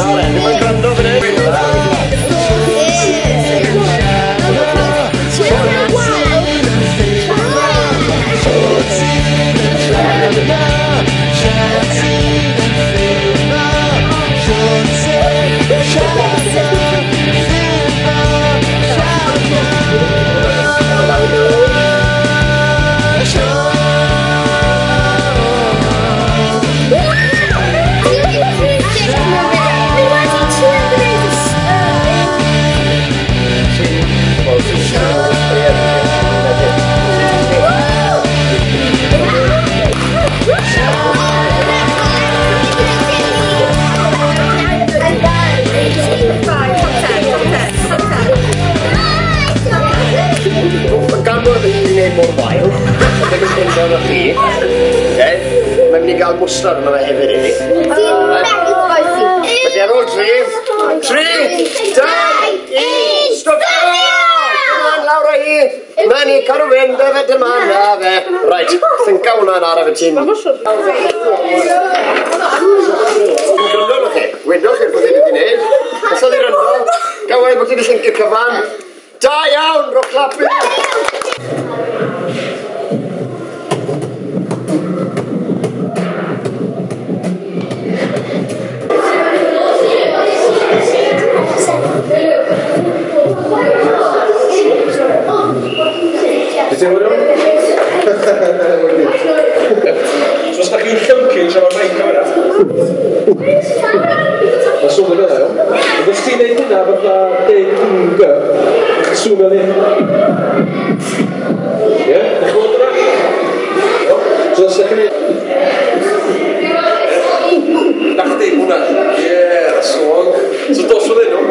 Ddim yn gwrando fan hyn. Mor wael, ddim yn gwrando arno chi. Mae'n mynd i gael mwstard yma fe hefyd i ni. Felly ar ôl 3, 3, 2, 1, stop! Come on, lawr â hi! Na ni, cadw fynd, na fe, dyma, na fe. Right, llynca hwnna'n araf y tîm. Dwi'n gwrando arno chi, wedwch i'r bod wedi gwneud. Os oedd i rando, gael weld bod ti wedi llyncu'r cyfan. Da iawn, ro clap i! So os da chi'n llyncu tra mae'r mic yma? Mae'n swnio fel yna, iawn. Ond os ti'n neud hynna fatha deud ng, sŵn fel hyn. Ie? Dach chi'n gwybod hwnna? So os da chi'n neud... Na chdi, hwnna. Ie, that's the one. So dos fel hyn, iawn.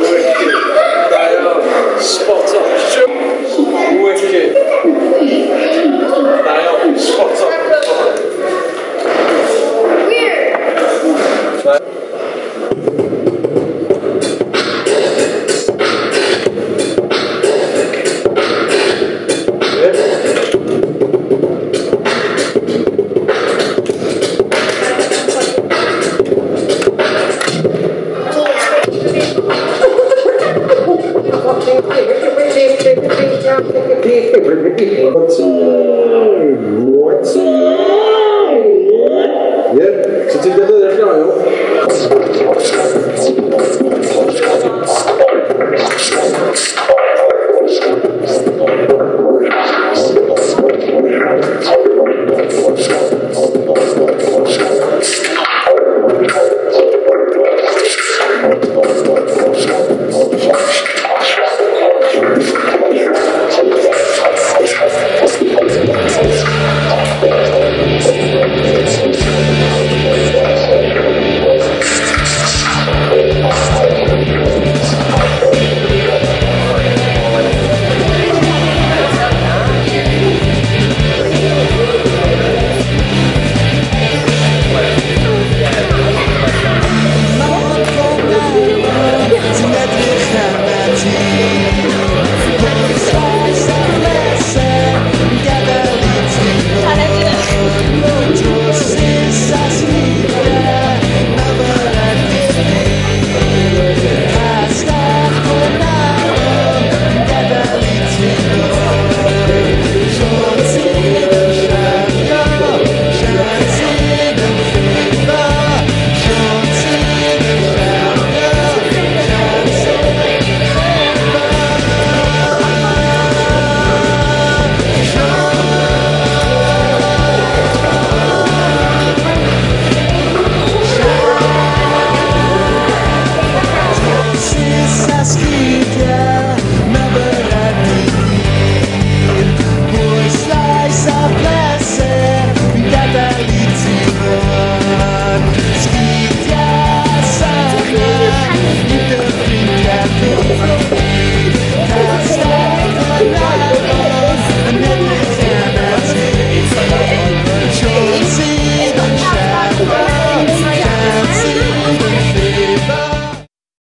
Wicked. Da iawn. Spot on. Wicked. Da iawn. Spot on. Ie? So ti'n defnyddio'r llaw?